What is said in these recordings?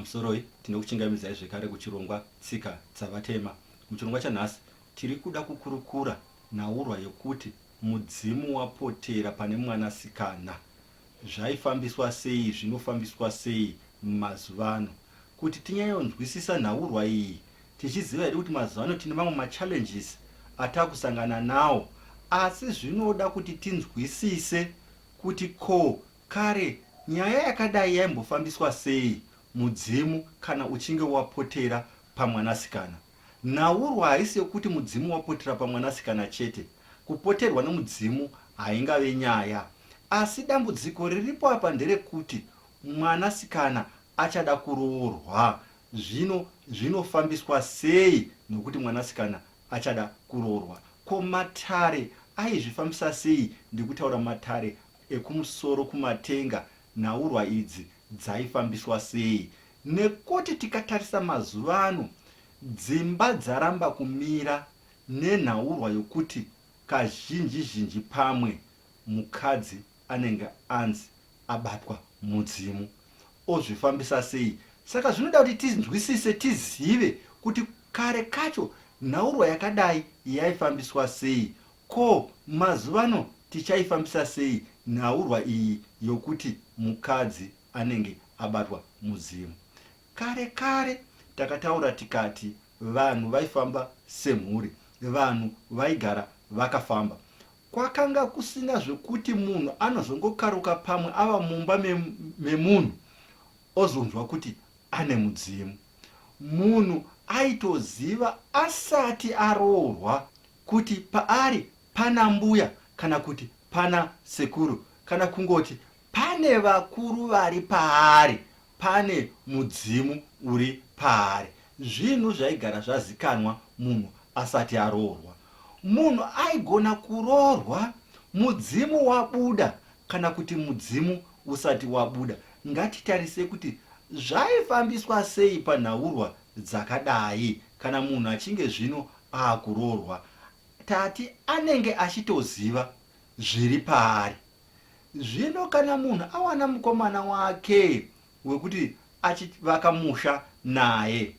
Pamusoroi, tinokuchingamidzai zvekare kuchirongwa Tsika Dzavatema. Muchirongwa chanhasi tiri kuda kukurukura nhaurwa yokuti mudzimu wapotera pane mwanasikana. Zvaifambiswa sei, zvinofambiswa sei mazuvano? Kuti tinyanyonzwisisa nhaurwa iyi, tichiziva hedu kuti mazuvano tine mamwe machallenges atakusangana nawo, asi zvinoda kuti tinzwisise kuti ko Kare nyaya yakadai yaimbofambiswa sei mudzimu kana uchinge wapotera pamwanasikana? Nhaurwa haisi yokuti mudzimu wapotera pamwanasikana chete. Kupoterwa nomudzimu haingave nyaya. Asi dambudziko riripo apa nderekuti mwanasikana achada kuroorwa. Zvino zvinofambiswa sei nokuti mwanasikana achada kuroorwa? Ko matare aizvifambisa sei ndikutaura matare ekumusoro kumatenga nhaurwa idzi dzaifambiswa sei nekuti tikatarisa mazuvano dzimba dzaramba kumira nenhaurwa yokuti kazhinji zhinji pamwe mukadzi anenge anzi abatwa mudzimu ozvifambisa sei saka zvinoda kuti tinzwisise tizive kuti kare kacho nhaurwa yakadai yaifambiswa sei Ko mazuvano tichaifambisa sei nhaurwa iyi yokuti mukadzi anenge abatwa mudzimu? Kare kare takataura tikati vanhu vaifamba semhuri, vanhu vaigara vakafamba. Kwakanga kusina zvekuti munhu anozongokaruka pamwe ava mumba memunhu ozonzwa kuti ane mudzimu. Munhu aitoziva asati aroorwa kuti paari pana mbuya kana kuti pana sekuru kana kungoti pane vakuru vari paari pane mudzimu uri paari zvinhu zvaigara zvazikanwa munhu asati aroorwa munhu aigona kuroorwa mudzimu wabuda kana kuti mudzimu usati wabuda ngatitarise kuti zvaifambiswa sei panhaurwa dzakadai kana munhu achinge zvino akuroorwa tati anenge achitoziva zviri paari zvino kana munhu awana mukomana wake wekuti achivaka musha naye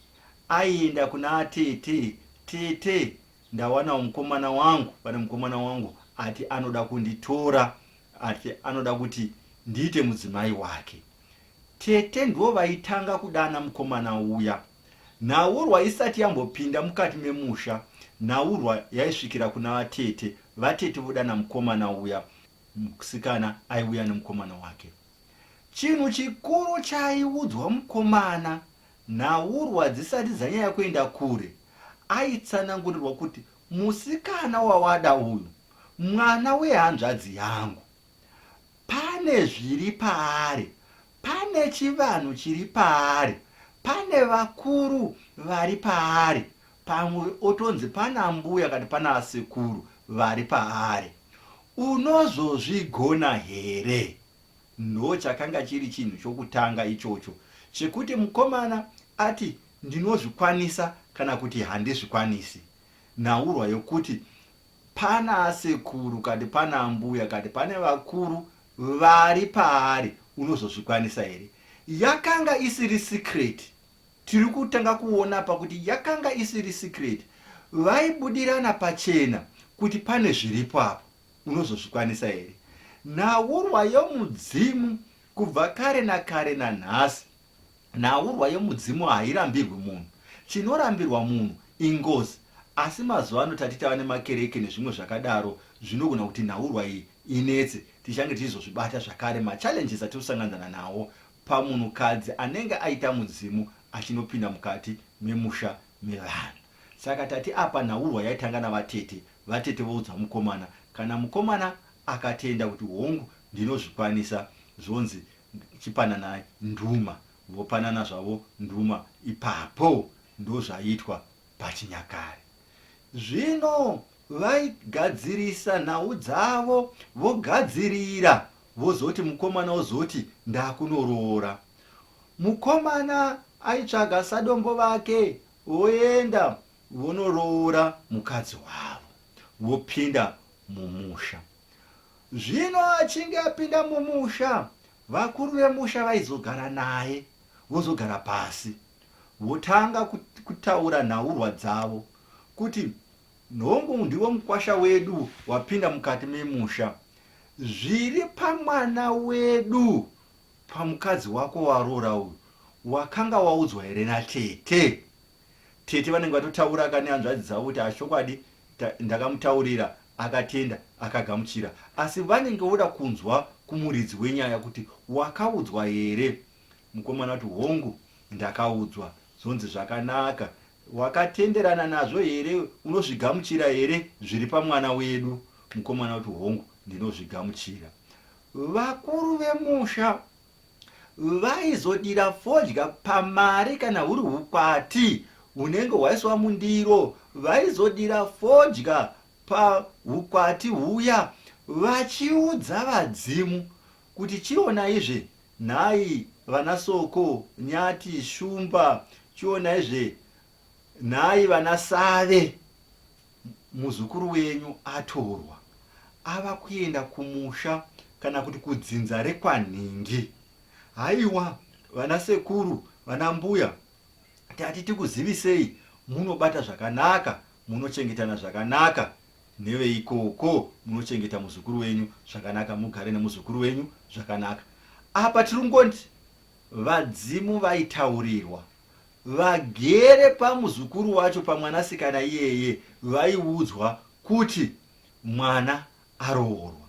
aienda kuna tete tete ndawanawo mukomana wangu pane mukomana wangu ati anoda kunditora ati anoda kuti ndiite mudzimai wake tete ndivo vaitanga kudana mukomana uya Nhaurwa isati yambopinda mukati memusha, nhaurwa yaisvikira kuna vatete, vatete vodana mukomana uya, musikana aiuya nemukomana wake. Chinhu chikuru chaiudzwa mukomana nhaurwa dzisati dzanyanya kuenda kure, aitsanangurirwa kuti musikana wawada uyu mwana wehanzvadzi yangu. Pane zviri paari, pane chivanhu chiri paari, pane vakuru vari paari, pamwe otonzi pana mbuya kati pana asekuru vari paari. Unozozvigona here? Ndochakanga chiri chinhu chokutanga ichocho chekuti mukomana ati ndinozvikwanisa kana kuti handizvikwanisi. Nhaurwa yokuti Pana asekuru kati pana ambuya kati pane vakuru vari paari unozozvikwanisa here? Yakanga isiri secret tiri kutanga kuona pakuti yakanga isiri secret vaibudirana pachena kuti pane zviripo apo unozozvikwanisa here? Nhaurwa yomudzimu kubva kare nakare nanhasi Nhaurwa yemudzimu hairambirwi munhu. Chinorambirwa munhu ingozi. Asi mazuva ano tati tava nemakereke nezvimwe zvakadaro zvinogona kuti nhaurwa iyi inetse. Tichange tichizozvibata zvakare machallenges atiri kusanganzana nawo pamunhukadzi anenge aita mudzimu achinopinda mukati memusha mevanhu. Saka tati apa nhaurwa yaitanga navatete, vatete voudza mukomana. Kana mukomana akatenda kuti hongu ndinozvikwanisa zvonzi Chipananai nduma vopanana zvavo nduma ipapo ndozvaiitwa pachinyakare. Zvino vaigadzirisa nhau dzavo vogadzirira vozoti mukomana ozoti ndakunoroora. Mukomana aitsvaga sadombo vake voenda vonoroora mukadzi wavo vopinda mumusha. Zvino achinge apinda mumusha, vakuru vemusha vaizogara naye, Vozogara pasi votanga kutaura nhaurwa dzavo kuti nhongo ndiwo mukwasha wedu wapinda mukati memusha. Zviri pamwana wedu pamukadzi wako waroora uyu wakanga waudzwa here natete? Tete vanenge vatotauraka nehanzvadzi dzavo kuti achokwadi ndakamutaurira akatenda akagamuchira. Asi vanenge voda kunzwa kumuridzi wenyaya kuti wakaudzwa here? Mukomana oti hongu ndakaudzwa. Zvonzi zvakanaka. Wakatenderana nazvo here? Unozvigamuchira here zviri pamwana wedu? Mukomana oti hongu ndinozvigamuchira. Vakuru vemusha vaizodira fodya pamari kana huri hukwati hunenge hwaiswa mundiro. Vaizodira fodya pahukwati huya vachiudza vadzimu kuti chionaizve nhai vana Soko, Nyati, Shumba, chionaizve nhai vana Save, muzukuru wenyu atorwa ava kuenda kumusha kana kuti kudzinza rekwanhingi. Haiwa vana sekuru, vana mbuya, tati tikuzivisei munobata zvakanaka, munochengetana zvakanaka neveikoko, munochengeta muzukuru wenyu zvakanaka, mugare nemuzukuru wenyu zvakanaka. Apa tiri kungoti vadzimu vaitaurirwa vagere pamuzukuru wacho pamwanasikana iyeye vaiudzwa kuti mwana aroorwa.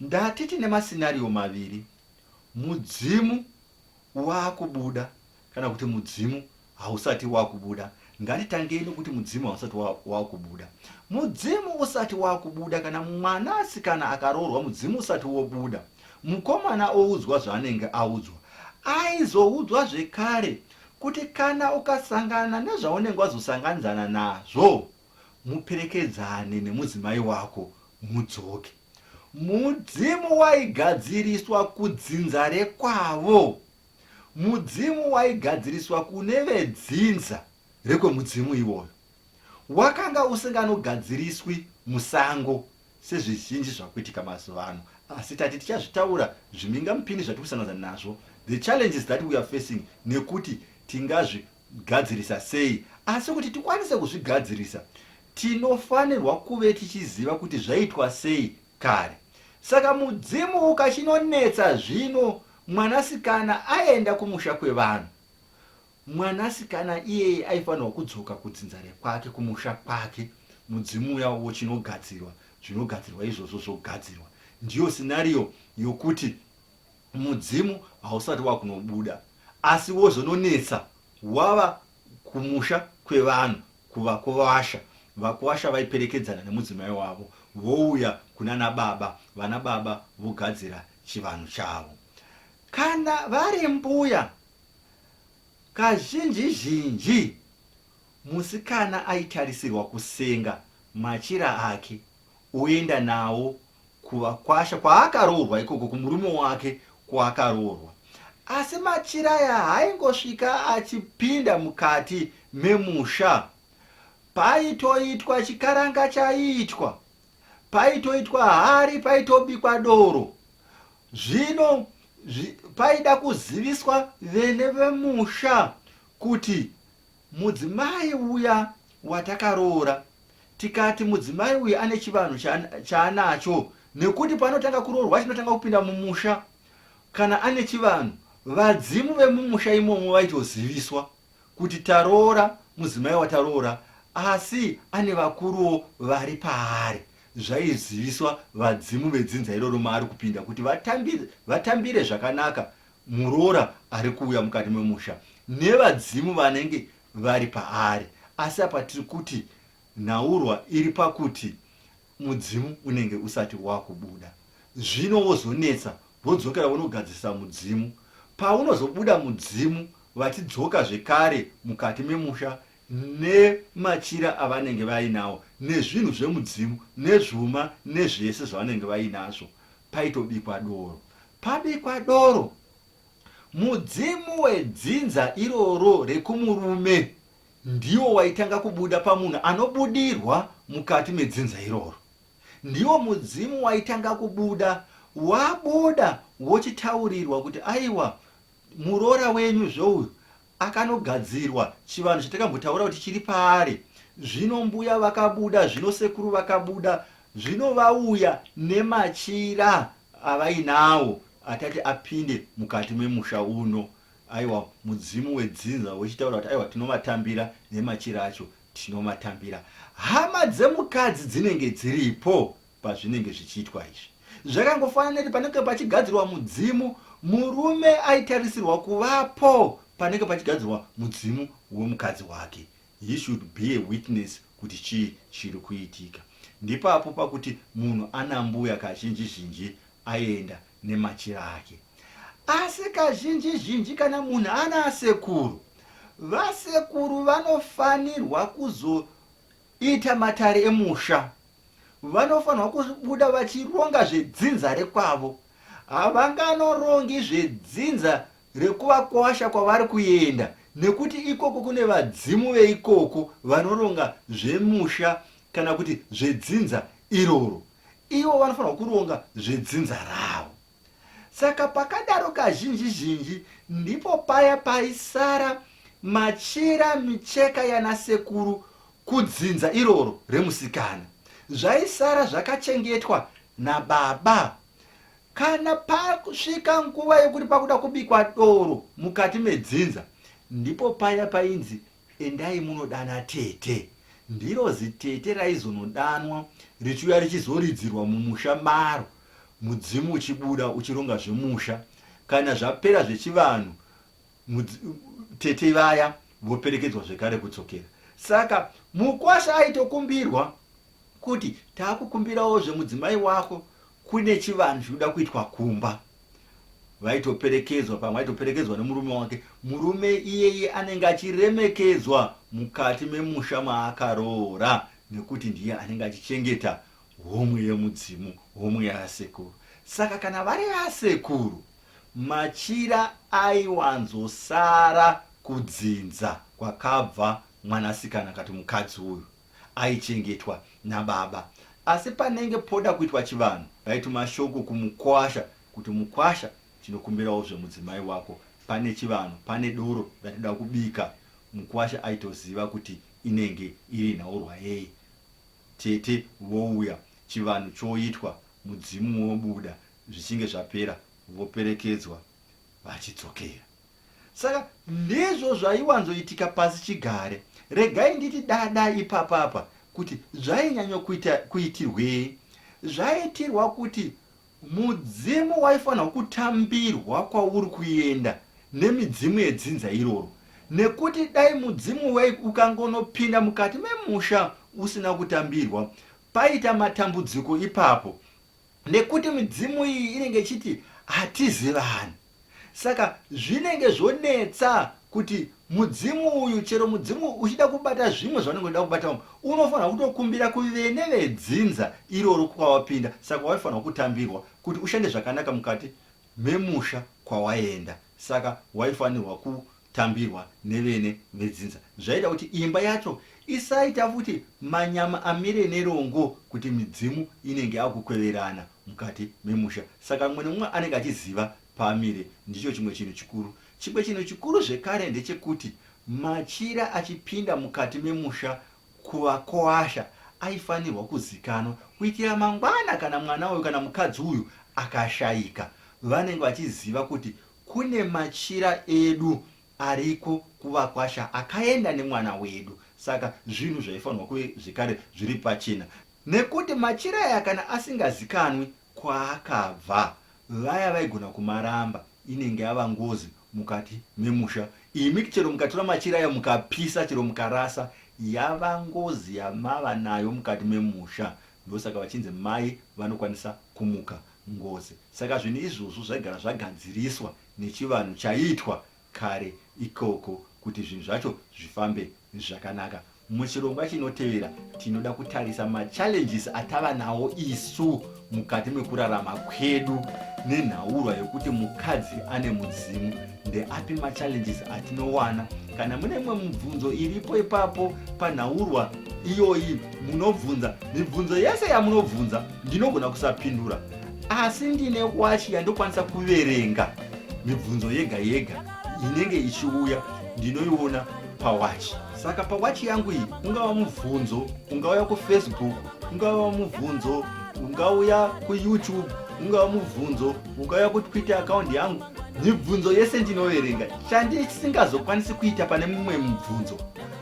Ndati tine masinariyo maviri, mudzimu wakubuda kana kuti mudzimu hausati wakubuda. Ngatitangei nokuti mudzimu hausati wakubuda. Mudzimu usati wakubuda kana mwanasikana akaroorwa mudzimu usati wobuda, mukomana oudzwa zvaanenge audzwa. Aizoudzwa zvekare kuti kana ukasangana nezvaunenge wazosanganidzana nazvo, muperekedzane nemudzimai wako mudzoke. Mudzimu waigadziriswa kudzinza rekwavo. Mudzimu waigadziriswa kune vedzinza rekwemudzimu iwoyo. Wakanga usinganogadziriswi musango sezvizhinji zvakuitika mazuva ano. Asi tati tichazvitaura zvimhingamupinyi zvatiri kusanganana nazvo, the challenges that we are facing, nekuti tingazvigadzirisa sei. Asi kuti tikwanise kuzvigadzirisa, tinofanirwa kuve tichiziva kuti zvaitwa sei kare. Saka mudzimu ukachinonetsa zvino mwanasikana aenda kumusha kwevanhu, mwanasikana iyeye aifanirwa kudzoka kudzinza rekwake, kumusha kwake, mudzimu uya wochinogadzirwa, zvinogadzirwa izvozvo zvogadzirwa. Ndiyo scenario yokuti mudzimu hausati wakunobuda, asi wozononetsa wava kumusha kwevanhu kuvakuwasha. Vakuwasha vaiperekedzana nemudzimai wavo vouya kunana baba, vana baba vogadzira chivanhu chavo. Kana vari mbuya, kazhinji zhinji musikana aitarisirwa kusenga machira ake oenda nawo kuvakwasha kwaakaroorwa ikoko kumurume wake kwaakaroorwa. Asi machira aya haaingosvika achipinda mukati memusha. Paitoitwa chikaranga chaiitwa, paitoitwa hari, paitobikwa doro. Zvino paida kuziviswa vene vemusha kuti mudzimai uya watakaroora tikati mudzimai uyu ane chivanhu chaanacho nekuti panotanga kuroorwa chinotanga kupinda mumusha kana ane chivanhu vadzimu vemumusha imomo vaitoziviswa kuti taroora mudzimai wataroora asi ane vakuruwo vari paari zvaiziviswa vadzimu vedzinza iroro maari kupinda kuti vatambire, vatambire zvakanaka muroora ari kuuya mukati memusha nevadzimu vanenge vari paari. Asi apa tiri kuti nhaurwa iri pakuti mudzimu unenge usati wakubuda. Zvino wozonetsa vodzokera vonogadzirisa mudzimu. Paunozobuda mudzimu vachidzoka zvekare mukati memusha nemachira avanenge vainawo nezvinhu zvemudzimu nezvuma nezvese zvavanenge vainazvo paitobikwa doro. Pabikwa doro Mudzimu wedzinza iroro rekumurume ndiwo waitanga kubuda pamunhu anobudirwa mukati medzinza iroro. Ndiwo mudzimu waitanga kubuda, wabuda wochitaurirwa kuti aiwa muroora wenyu zveuyu akanogadzirwa chivanhu chatakambotaura kuti chiri paari. Zvino mbuya vakabuda, zvino sekuru vakabuda, zvino vauya nemachira avainawo atati apinde mukati memusha uno. Aiwa mudzimu wedzinza wochitaura kuti aiwa tinomatambira nemachira acho tinomatambira. Hama dzemukadzi dzinenge dziripo pazvinenge zvichiitwa izvi. Zvakangofanana nekuti panenge pachigadzirwa mudzimu, murume aitarisirwa kuvapo panenge pachigadzirwa mudzimu wemukadzi wake. He should be a witness kuti chii chiri kuitika. Ndipapo pakuti munhu ana mbuya kazhinji zhinji aenda nemachira ake. Asi kazhinji zhinji kana munhu ana asekuru, vasekuru vanofanirwa kuzoita matare emusha. Vanofanirwa kubuda vachironga zvedzinza rekwavo. Havanganorongi zvedzinza rekuvakwasha kwavari kuenda nekuti ikoko kune vadzimu veikoko vanoronga zvemusha kana kuti zvedzinza iroro. Ivo vanofanirwa kuronga zvedzinza ravo. Saka pakadaro kazhinji zhinji ndipo paya paisara machira micheka yana sekuru kudzinza iroro remusikana. Zvaisara zvakachengetwa nababa. Kana pasvika nguva yekuti pakuda kubikwa doro mukati medzinza ndipo paya painzi Endai munodana tete. Ndiro zitete raizonodanwa richiuya richizoridzirwa mumusha maro mudzimu uchibuda uchironga zvemusha. Kana zvapera zvechivanhu tete vaya voperekedzwa zvekare kudzokera. Saka mukwasha aitokumbirwa kuti takukumbirawo zvemudzimai wako kune chivanhu chikuda kuitwa kumba. Vaitoperekedzwa pamwe aitoperekedzwa nemurume wake. Murume iyeye anenge achiremekedzwa mukati memusha maakaroora nekuti ndiye anenge achichengeta homwe yemudzimu, homwe yasekuru. Saka kana vari vasekuru, machira aiwanzosara kudzinza kwakabva mwanasikana kati mukadzi uyu aichengetwa nababa. Asi panenge poda kuitwa chivanhu vaituma shoko kumukwasha kuti mukwasha tinokumbirawo zvemudzimai wako pane chivanhu pane doro ratoda kubika. Mukwasha aitoziva kuti inenge iri nhaurwa yei. Tete vouya chivanhu choitwa mudzimu wobuda zvichinge zvapera voperekedzwa vachidzokera. Saka ndizvo zvaiwanzoitika pasi chigare. Regai nditi dada ipapapa kuti zvainyanyokuita kuitirwei. Zvaitirwa kuti mudzimu waifanirwa kutambirwa kwauri kuenda nemidzimu yedzinza iroro. Nekuti dai mudzimu wai ukangonopinda mukati memusha usina kutambirwa, paita matambudziko ipapo. Nekuti midzimu iyi inenge ichiti hatizivani. Saka zvinenge zvonetsa kuti mudzimu uyu chero mudzimu uchida kubata zvimwe zvaunenge uchida kubata umu unofanirwa kutokumbira kuvene vedzinza iroro kwawapinda saka waifanirwa kutambirwa kuti ushande zvakanaka mukati memusha kwawaenda saka waifanirwa kutambirwa nevene vedzinza zvaida kuti imba yacho isaita futi manyama amire nerongo kuti midzimu inenge yakukweverana mukati memusha saka mumwe nemumwe anenge achiziva paamire ndicho chimwe chinhu chikuru. Chimwe chinhu chikuru zvekare ndechekuti machira achipinda mukati memusha kuvakoasha aifanirwa kuzikanwa kuitira mangwana kana mwana uyu kana mukadzi uyu akashaika vanenge vachiziva kuti kune machira edu ariko kuvakwasha akaenda nemwana wedu saka zvinhu zvaifanirwa kuve zvekare zviri pachena nekuti machira aya kana asingazikanwi kwaakabva vaya vaigona kumaramba inenge yava ngozi mukati memusha imi chero mukatora machira ayo mukapisa chero mukarasa yava ngozi yamava nayo mukati memusha ndosaka vachinzi mai vanokwanisa kumuka ngozi saka zvinhu izvozvo zvaigara zvagadziriswa nechivanhu chaiitwa kare ikoko kuti zvinhu zvacho zvifambe zvakanaka. Muchirongwa chinotevera tinoda kutarisa machallenges atava nawo isu mukati mekurarama kwedu nenhaurwa yekuti mukadzi ane mudzimu. Ndeapi machallenges atinowana? Kana mune imwe mubvunzo iripo ipapo panhaurwa iyoyi munobvunza mibvunzo yese yamunobvunza ndinogona kusapindura asi ndine wachi yandokwanisa kuverenga mibvunzo yega yega inenge ichiuya. Ndinoiona pawachi. Saka pawachi yangu iyi, ungava mubvunzo ungauya kuFacebook, ungava mubvunzo ungauya kuYouTube, ungava mubvunzo ungauya kuTwitter account yangu, mibvunzo yese ndinoverenga. Chandisingazokwanisi kuita pane mumwe mubvunzo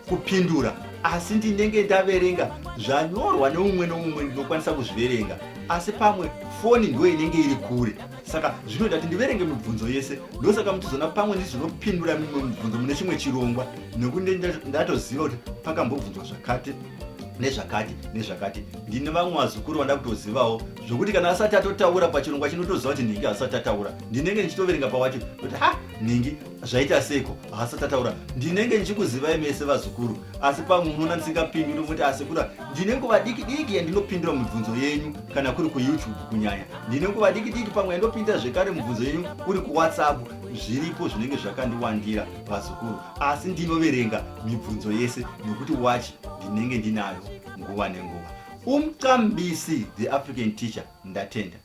kupindura, asi ndinenge ndaverenga zvanyorwa neumwe neumwe, ndinokwanisa kuzviverenga. Asi pamwe foni ndiyo inenge iri kure, saka zvinoita kuti ndiverenge mibvunzo yese. Ndosaka muchizoona pamwe ndizonopindura mimwe mibvunzo mune chimwe chirongwa, nekuti ndatoziva kuti pakambobvunzwa zvakati nezvakati nezvakati. Ndine vamwe vazukuru vanda kutozivawo zvokuti kana asati atotaura pachirongwa chinotoziva kuti nhingi asati ataura, ndinenge ndichitoverenga pawacho kuti ha, nhingi zvaita seiko haasati ataura. Ndinenge ndichikuzivai mese vazukuru, asi pamwe munoona ndisingapinduri muti asekura. Ndine nguva diki diki yandinopindura mibvunzo yenyu kana kuri kuYouTube kunyanya. Ndine nguva diki diki pamwe yandopindura zvekare mibvunzo yenyu kuri kuWhatsApp. Zviripo zvinenge zvakandiwandira, vazukuru, asi ndinoverenga mibvunzo yese nekuti wachi ndinenge ndinayo nguva nenguva. Umcambisi, the African Teacher, ndatenda.